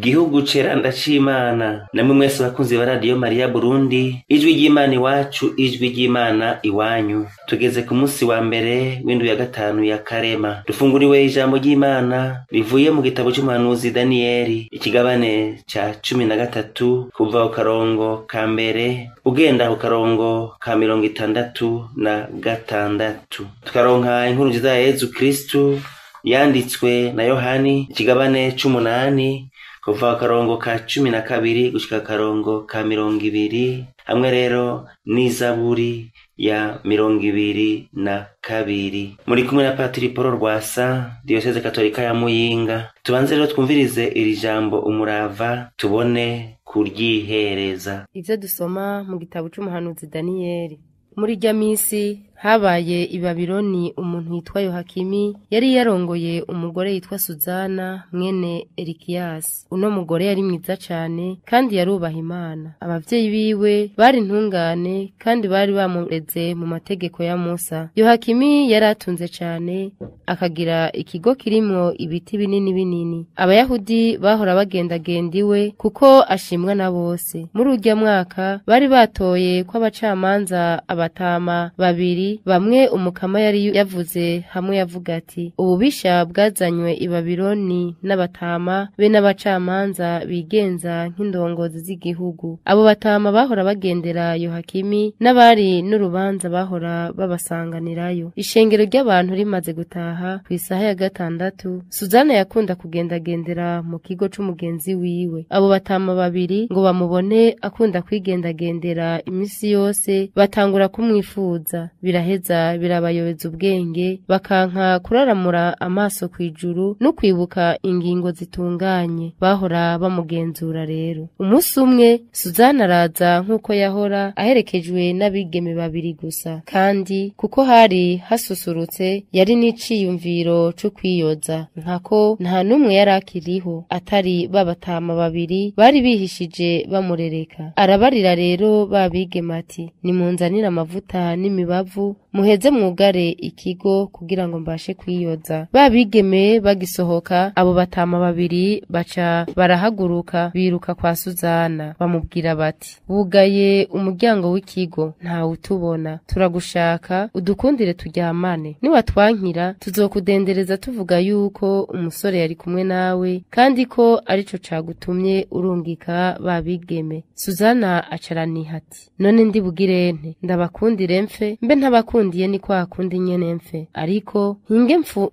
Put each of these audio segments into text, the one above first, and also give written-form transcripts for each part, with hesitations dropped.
Gihugu ceranda c'Imana, namwe mwese bakunzi ba Radiyo Mariya Burundi, ijwi ry'Imana iwacu, ijwi ry'Imana iwanyu. Tugeze ku munsi wa mbere w'indwi ya gatanu ya Karema. Dufunguriwe ijambo ry'Imana rivuye mu gitabo c'umuhanuzi Daniyeli, ikigabane ca 13 kuva ku karongo ka mbere ugenda ku karongo ka 66. Tukaronka inkuru nziza ya Yezu Kristu yanditswe na Yohani, ikigabane c'umunani kuva akarongo ka 12 gushika akarongo ka 20, hamwe rero n'izaburi ya 22. Muri kumwe na Patiri Paul Rwasa, Diyoseze Katolika ya Muyinga. Tubanze rero twumvirize iri jambo umurava, tubone kuryihereza. Ivyo dusoma mu gitabo c'umuhanuzi Daniyeli. Muri rya misi habaye i Babiloni umuntu yitwa Yohakimi, yari yarongoye umugore yitwa Suzana mwene Erikiyasi. Uno mugore yari mwiza cane kandi yarubaha Imana. Abavyeyi biwe bari intungane kandi bari bamureze mu mategeko ya Musa. Yohakimi yari atunze cane, akagira ikigo kirimwo ibiti binini binini. Abayahudi bahora bagendagenda iwe kuko ashimwa na bose. Muri urya mwaka bari batoye ko abacamanza abatama babiri, bamwe umukama yari yavuze hamwe yavuga ati: ububisha bwazanywe i Babiloni n'abatama be n'abacamanza bigenza nk'indongozi z'igihugu. Abo batama bahora bagendera Yohakimi, n'abari n'urubanza bahora babasanganirayo. Ishengero ry'abantu rimaze gutaha ku isaha ya 6, Suzana yakunda kugendagendera mu kigo c'umugenzi wiwe. Abo batama babiri ngo bamubone akunda kwigendagendera imisi yose, batangura kumwifuza. Biraheza birabayobeza ubwenge, bakanka kuraramura amaso kwijuru no kwibuka ingingo zitunganye. Bahora bamugenzura rero. Umunsi umwe Suzana araza nk'uko yahora, aherekejwe n'abigeme babiri gusa, kandi kuko hari hasusurutse yari n'iciyumviro co kwiyoza, nkako nta n'umwe yari akiriho atari babatama babiri bari bihishije bamurereka. Arabarira rero babigeme ati: nimunzanire amavuta n'imibavu, muheze mwugare ikigo kugira ngo mbashe kwiyoza. Babigeme bagisohoka, abo batama babiri baca barahaguruka biruka kwa Suzana, bamubwira bati: bugaye umuryango w'ikigo, ntawe utubona, turagushaka udukundire turyamane. Niwatwankira tuzokudendereza tuvuga yuko umusore yari kumwe nawe, kandi ko arico cagutumye urungika babigeme. Suzana acaraniha ati: none ndi bugirente, ndabakundire mfe, mbe ntabakundiye ni kwa kundi nyene mfe, ariko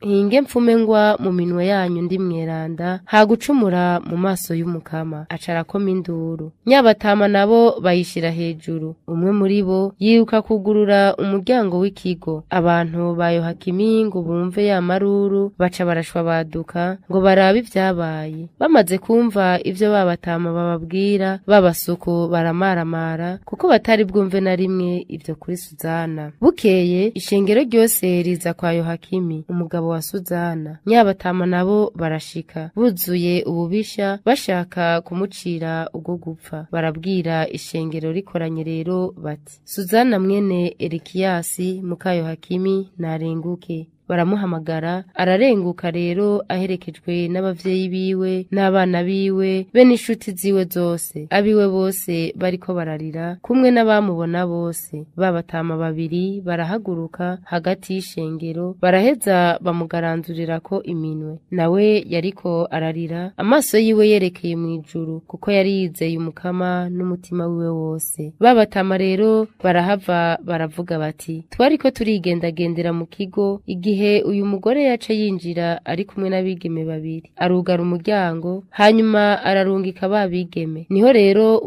hinge mfume ngwa mu minwe yanyu ndi mweranda, hagucumura mu maso y'umukama. Acarakoma induru. Nyabatama nabo bayishira hejuru. Umwe muri bo yiruka kugurura umuryango w'ikigo. Abantu ba Yohakimi ngo bumve ya maruru, baca barashwa baduka ngo barabe ivyabaye. Bamaze kumva ivyo babatama bababwira, babasuku baramaramara kuko batari bwumve na rimwe ivyo kuri Suzana. Bukeye ishengero ryose riza kwa Yohakimi, umugabo wa Suzana. Nyabatama nabo barashika buzuye ububisha, bashaka kumucira ubwo gupfa. Barabwira ishengero rikoranye rero bati: Suzana mwene Erikiyasi muka Yohakimi narenguke. Baramuhamagara, ararenguka rero aherekejwe n'abavyeyi biwe n'abana biwe be n'inshuti ziwe zose. Abiwe bose bariko bararira kumwe n'abamubona bose. Babatama babiri barahaguruka hagati y'ishengero, baraheza bamugaranzurirako iminwe. Nawe yariko ararira, amaso yiwe yerekeye mw'ijuru, kuko yari yizeye umukama n'umutima wiwe wose. Babatama rero barahava baravuga bati: twariko turigendagendera mu kigo igihe uyu mugore yaca yinjira ari kumwe n'abigeme babiri, arugara umuryango, hanyuma ararungika babigeme. Niho rero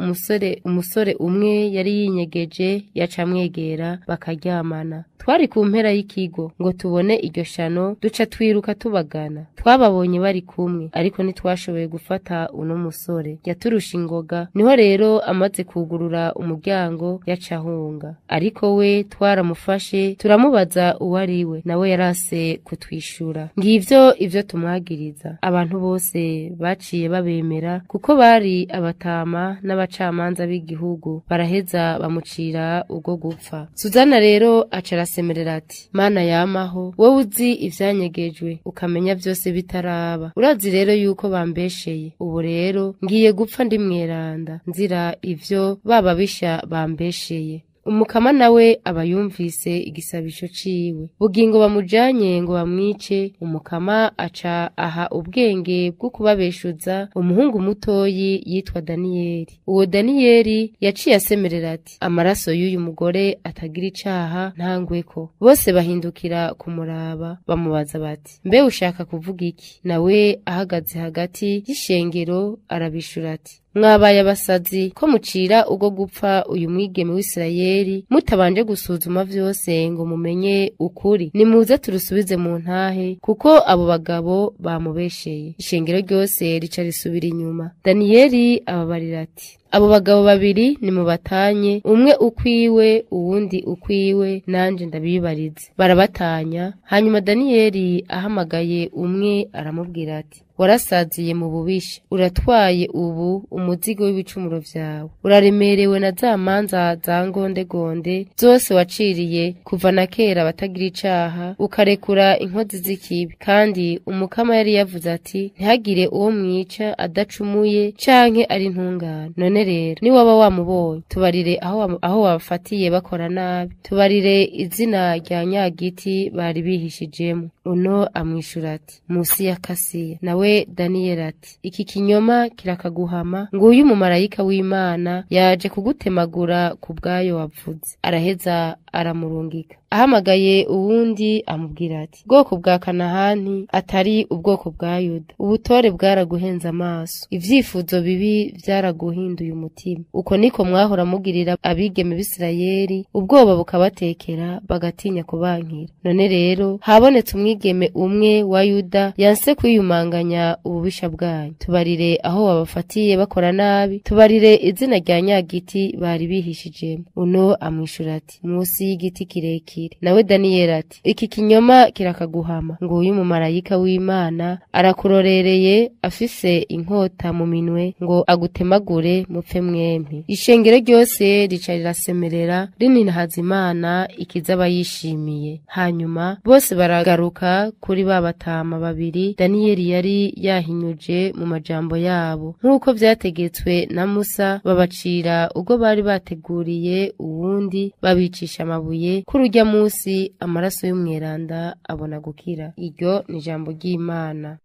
umusore umwe yari yinyegeje yaca amwegera bakaryamana. Twari ku mpera y'ikigo ngo tubone iryo shano, duca twiruka tubagana. Twababonye bari kumwe, ariko ntitwashoboye gufata uno musore, yaturusha ingoga. Niho rero amaze kugurura umuryango yaca ahunga, ariko we twaramufashe turamubaza uwo ari we, nawe yari Yanse kutwishura. Ngivyo ivyo tumwagiriza. Abantu bose baciye babemera, kuko bari abatama n'abacamanza b'igihugu, baraheza bamucira ubwo gupfa. Suzana rero aca arasemerera ati: Mana yamaho, wowe uzi ivyanyegejwe, ukamenya vyose bitaraba. Urazi rero yuko bambesheye. Ubu rero ngiye gupfa ndi mweranda, nzira ivyo bababisha bambesheye. Umukama nawe aba yumvise igisabisho ciwe. Bugingo bamujanye ngo bamwice, umukama aca aha ubwenge bwo kubabeshuza umuhungu mutoyi yitwa Daniyeli. Uwo Daniyeli yaciye asemerera ati: amaraso y'uyu mugore atagira icaha ntangweko. Bose bahindukira kumuraba, bamubaza bati: mbe ushaka kuvuga iki? Nawe ahagaze hagati y'ishengero arabishura ati: mwabaye abasazi ko mucira ubwo gupfa uyu mwigeme w'Isirayeli, mutabanje gusuzuma vyose ngo mumenye ukuri. Nimuze turusubize mu ntahe, kuko abo bagabo bamubesheye. Ishengero ryose rica risubira inyuma. Daniyeli ababarira ati: abo bagabo babiri nimubatanye, umwe ukwiwe uwundi ukwiwe, nanje ndabibarize. Barabatanya. Hanyuma Daniyeli ahamagaye umwe aramubwira ati: warasaziye mu bubisha, uratwaye ubu umuzigo w'ibicumuro vyawe, uraremerewe na za manza za ngondegonde zose waciriye kuva na kera abatagira icaha, ukarekura inkozi z'ikibi. Kandi umukama yari yavuze ati: ntihagire uwo mwica adacumuye canke ari intungane. None rero niwaba wamubonye, tubarire aho wabafatiye bakora nabi, tubarire izina rya nyagiti bari bihishijemo. Uno amwishura ati: musi ya kasiya. Nawe Daniyeli ati: iki kinyoma kirakaguhama, nguyu umumarayika w'Imana yaje kugutemagura ku bwayo wavuze. Araheza aramurungika. Ahamagaye uwundi amubwira ati: ubwoko bwa Kanahani atari ubwoko bwa Yuda, ubutore bwaraguhenze amaso, ivyifuzo bibi vyaraguhinduye umutima. Uko niko mwahora mugirira abigeme b'Isirayeli, ubwoba bukabatekera bagatinya kubankira. None rero habonetse umwigeme umwe wa Yuda yanse kwiyumanganya ububisha bwanyu. Tubarire aho wabafatiye bakora nabi, tubarire izina rya nyagiti bari bihishijemo. Uno amwishura ati: musi y'igiti kirekire. Nawe Daniyeli ati: iki kinyoma kirakaguhama, nguyu umumarayika w'Imana arakurorereye afise inkota mu minwe ngo agutemagure mupfe mwempi. Ishengero ryose rica rirasemerera rininahaza Imana ikiza abayishimiye. Hanyuma bose baragaruka kuri ba batama babiri Daniyeli yari yahinyuje mu majambo yabo, nk'uko vyategetswe na Musa, babacira ubwo bari bateguriye uwundi, babicisha amabuye. Kuri urya musi amaraso y'umweranda abona gukira. Iryo ni ijambo ry'Imana.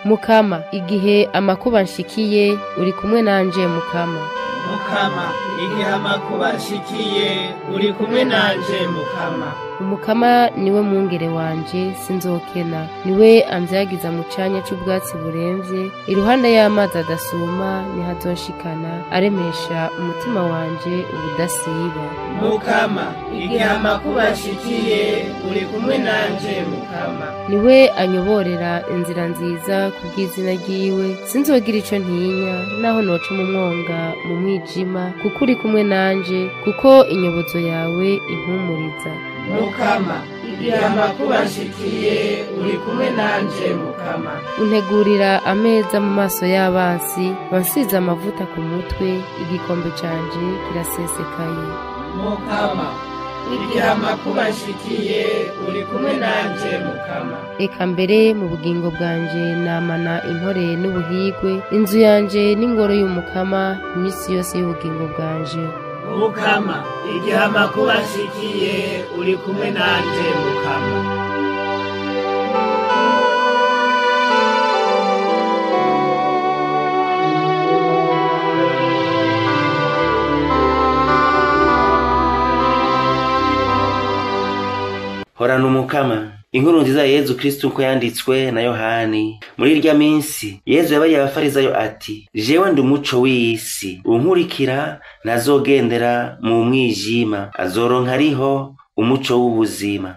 Mukama, igihe amakuba nshikiye, uri kumwe nanje. Mukama, Mukama, igihe amakuba nshikiye, uri kumwe nanje. Mukama, Umukama niwe mwungere wanje, sinzokena. Niwe amvyagiza mu canya c'ubwatsi buremvye, iruhande y'amazi adasuma niho azonshikana, aremesha umutima wanje ubudasiba. Mukama, igihe amakuba nshikiye, uri kumwe nanje. Mukama, Niwe anyoborera inzira nziza kubw'izina ryiwe, sinzogira ico ntinya, naho noca mu mwonga mu mwijima, kuko uri kumwe nanje, kuko inyobozo yawe impumuriza. Mukama, igihe amakuba nshikiye, uri kumwe nanje. Mukama, Untegurira ameza mu maso y'abansi, wansize amavuta ku mutwe, igikombe canje kirasesekaye. Mukama, igihe amakuba nshikiye, uri kumwe nanje. Mukama, Eka mbere mu bugingo bwanje namana intore n'ubuhigwe, inzu yanje n'ingoro y'umukama iminsi yose y'ubugingo bwanje. Mukama, igihe amakuba nshikiye, uri kumwe nanje. Mukama. Horana umukama. Inkuru nziza ya Yezu Kristu uko yanditswe na Yohani. Muri irya minsi Yezu yabariye abafarizayo ati: jewe ndi umuco w'isi, unkurikira ntazogendera mu mwijima, azoronka ariho umuco w'ubuzima.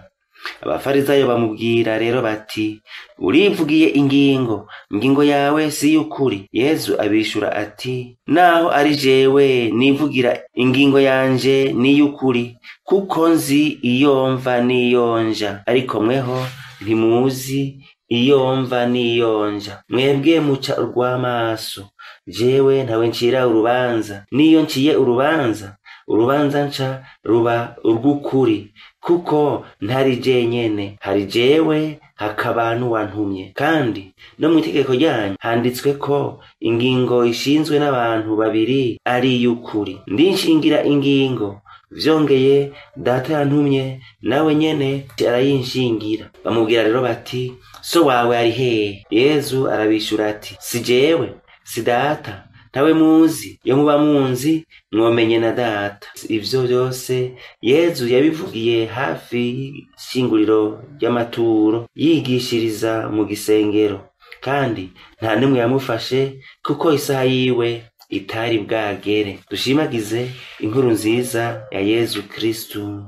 Abafarizayo bamubwira rero bati: urivugiye ingingo, ingingo yawe si y'ukuri. Yezu abishura ati: naho ari jewe nivugira ingingo yanje ni y'ukuri, kuko nzi iyo mva n'iyo nja, ariko mweho ntimuzi iyo mva n'iyo nja. Mwebwe muca urw'amaso, jewe ntawe ncira urubanza. N'iyo nciye urubanza, urubanza nca ruba urw'ukuri, kuko ntari jenyene, hari jewe hakaba n'uwantumye. Kandi no mw'itegeko ryanyu handitswe ko ingingo ishinzwe n'abantu babiri ari iy'ukuri. Ndinshingira ingingo, vyongeye Data yantumye nawe nyene arayinshingira. Bamubwira rero bati: so wawe ari hehe? Yezu arabishura ati: si jewe, si Data, ntawe muzi. Iyo muba munzi mwomenye na Data. Ivyo vyose Yezu yabivugiye hafi y'ishinguriro ry'amaturo, yigishiriza mu gisengero, kandi nta n'umwe yamufashe, kuko isaha yiwe itari bwagere. Dushimagize inkuru nziza ya Yezu Kristu.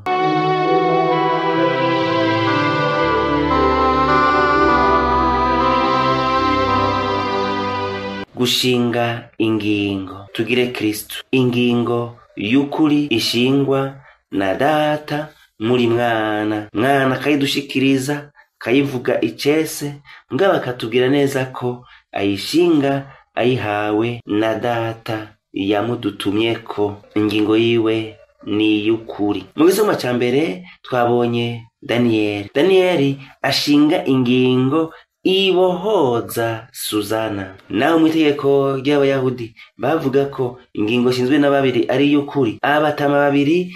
Gushinga ingingo. Tugire Kristu ingingo y'ukuri ishingwa na Data muri Mwana. Mwana akayidushikiriza, akayivuga icese, mugabo akatubwira neza ko ayishinga ayihawe na Data yamudutumyeko. Ingingo yiwe ni iy'ukuri. Mu gisoma ca mbere twabonye Daniyeli. Daniyeli ashinga ingingo ibohoza Suzana. Naho mw'itegeko ry'Abayahudi bavuga ko ingingo ishinzwe na babiri ari iy'ukuri, abatama babiri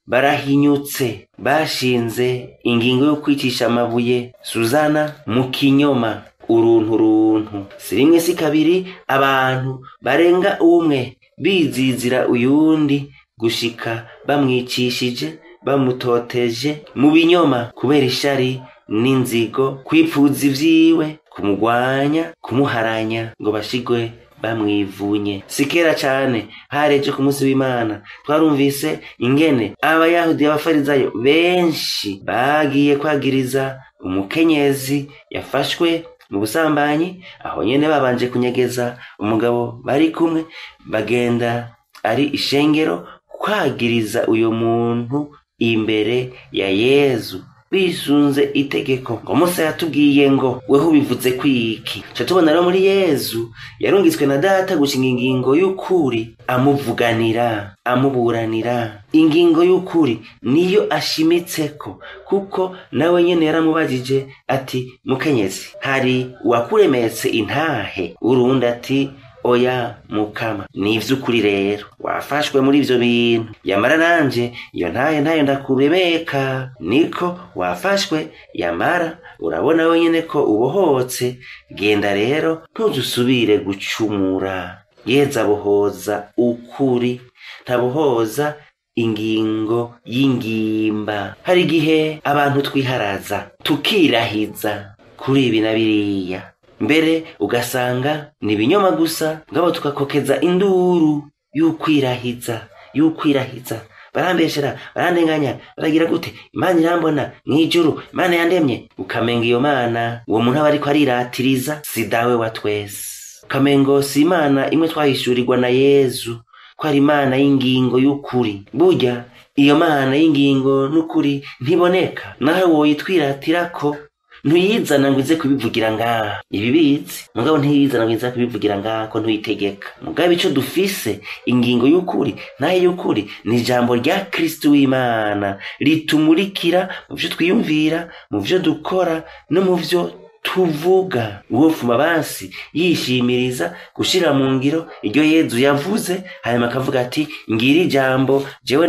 barahinyutse, bashinze ingingo yo kwicisha amabuye Suzana mu kinyoma. Uruntu runtu, si rimwe si kabiri, abantu barenga umwe bizizira uyundi gushika bamwicishije, bamutoteje mu binyoma, kubera ishari n'inzigo, kwipfuza ivyiwe, kumugwanya, kumuharanya ngo bashigwe bamwivunye. Si kera cane, hareje ku munsi w'Imana, twarumvise ingene Abayahudi b'Abafarizayo benshi bagiye kwagiriza umukenyezi yafashwe mu busambanyi. Aho nyene babanje kunyegeza umugabo bari kumwe, bagenda ari ishengero kwagiriza uyo muntu imbere ya Yezu, bisunze itegeko ngo Musa yatubwiye ngo weho ubivuze kwiki. Ca tubona rero muri Yezu yarungitswe na Data gushinga ingingo y'ukuri, amuvuganira, amuburanira. Ingingo y'ukuri niyo ashimitseko, kuko nawe nyene yaramubajije ati: mukenyezi, hari uwakuremetse intahe? Urundi ati: oya mukama. Ni ivy'ukuri rero wafashwe muri ivyo bintu, yamara nanje iyo ntahe ntayo ndakuremeka. Niko wafashwe, yamara urabona wenyene ko ubohotse. Genda rero ntuzusubire gucumura. Yezu abohoza ukuri, ntabohoza ingingo y'ingimba. Hari igihe abantu twiharaza tukirahiza kuri ibi na biriya, mbere ugasanga ni ibinyoma gusa, ngabo tukakokeza induru y'ukwirahiza, y'ukwirahiza. Barambeshera, barandenganya, baragira gute, Imana irambona mw'ijuru, Imana yandemye. Ukamenga iyo Mana uwo muntu aba ariko ariratiriza si dawe wa twese. Ukamengo si Imana imwe twahishurirwa na Yezu, ko ari Imana y'ingingo y'ukuri. Burya iyo Mana y'ingingo n'ukuri ntiboneka, naho woyitwiratirako ntuyizana ngo ize kubivugira ngaha. Ibibizi mugabo ntiyizana ngo ize kubivugira ngaha, ko ntuyitegeka. Mugabo ico dufise ingingo y'ukuri nayo y'ukuri ni ijambo rya Kristo w'Imana ritumurikira mu vyo twiyumvira, mu vyo dukora no mu vyo tuvuga. Uwofuma basi yishimiriza gushira mu ngiro iryo Yezu yavuze, hanyuma akavuga ati: ngira ijambo jewe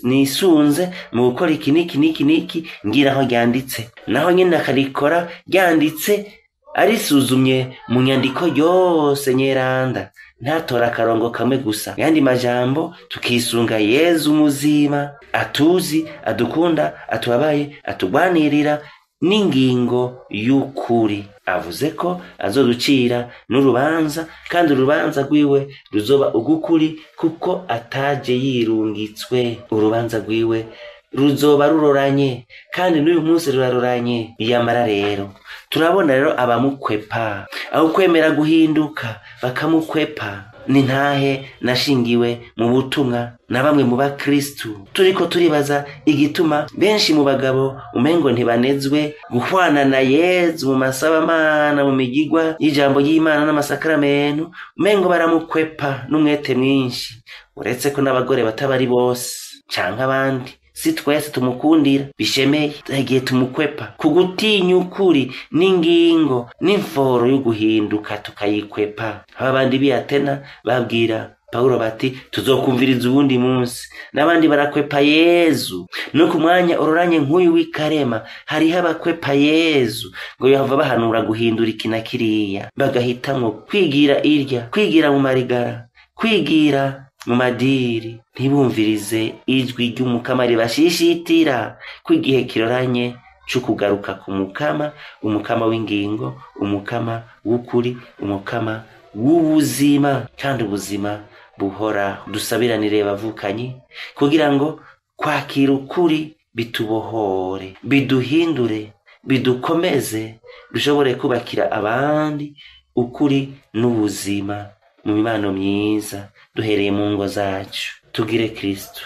nisunze mu gukora iki niki niki niki, ngira aho ryanditse. Naho nyene akarikora ryanditse, arisuzumye mu nyandiko yose nyeranda, ntatora akarongo kamwe gusa. Yandi majambo tukisunga Yezu muzima, atuzi, adukunda, atubabaye, atugwanirira n'ingingo y'ukuri. Avuze ko azoducira n'urubanza, kandi urubanza rwiwe ruzoba ugukuri, kuko ataje yirungitswe. Urubanza rwiwe Ruzoba ruroranye, kandi n'uyu munsi ruraroranye. Iyamara rero turabona rero abamukwepa, aho kwemera guhinduka bakamukwepa. Ni ntahe nashingiwe mu butumwa na bamwe mu bakristu, turiko turibaza igituma benshi mu bagabo umengo ntibanezwe guhwana na Yezu mu masabamana, mu migigwa y'ijambo ry'Imana n'amasakaramentu, umengo baramukwepa n'umwete mwinshi. Uretse ko n'abagore batabari bose canke abandi, si twese tumukundira bishemeye, igihe tumukwepa ku gutinya ukuri n'ingingo n'imforo yo guhinduka tukayikwepa. Aba bandi b'i Atena babwira Pawulo bati tuzokumviriza uwundi munsi, n'abandi barakwepa Yezu. No ku mwanya uroranye nk'uyu w'ikarema hariho abakwepa Yezu ngo yohava bahanura guhindura iki na kiriya, bagahitamwo kwigira irya, kwigira mu marigara, kwigira mu madiri, ntibumvirize ijwi ry'umukama ribashishitira ko igihe kiroranye co kugaruka ku mukama, umukama w'ingingo, umukama w'ukuri, umukama w'ubuzima, kandi ubuzima buhoraho. Dusabiranire bavukanyi kugira ngo kwakira ukuri bitubohore, biduhindure, bidukomeze, dushobore kubakira abandi ukuri n'ubuzima mu mibano myiza, duhereye mu ngo zacu. Tugire Kristu.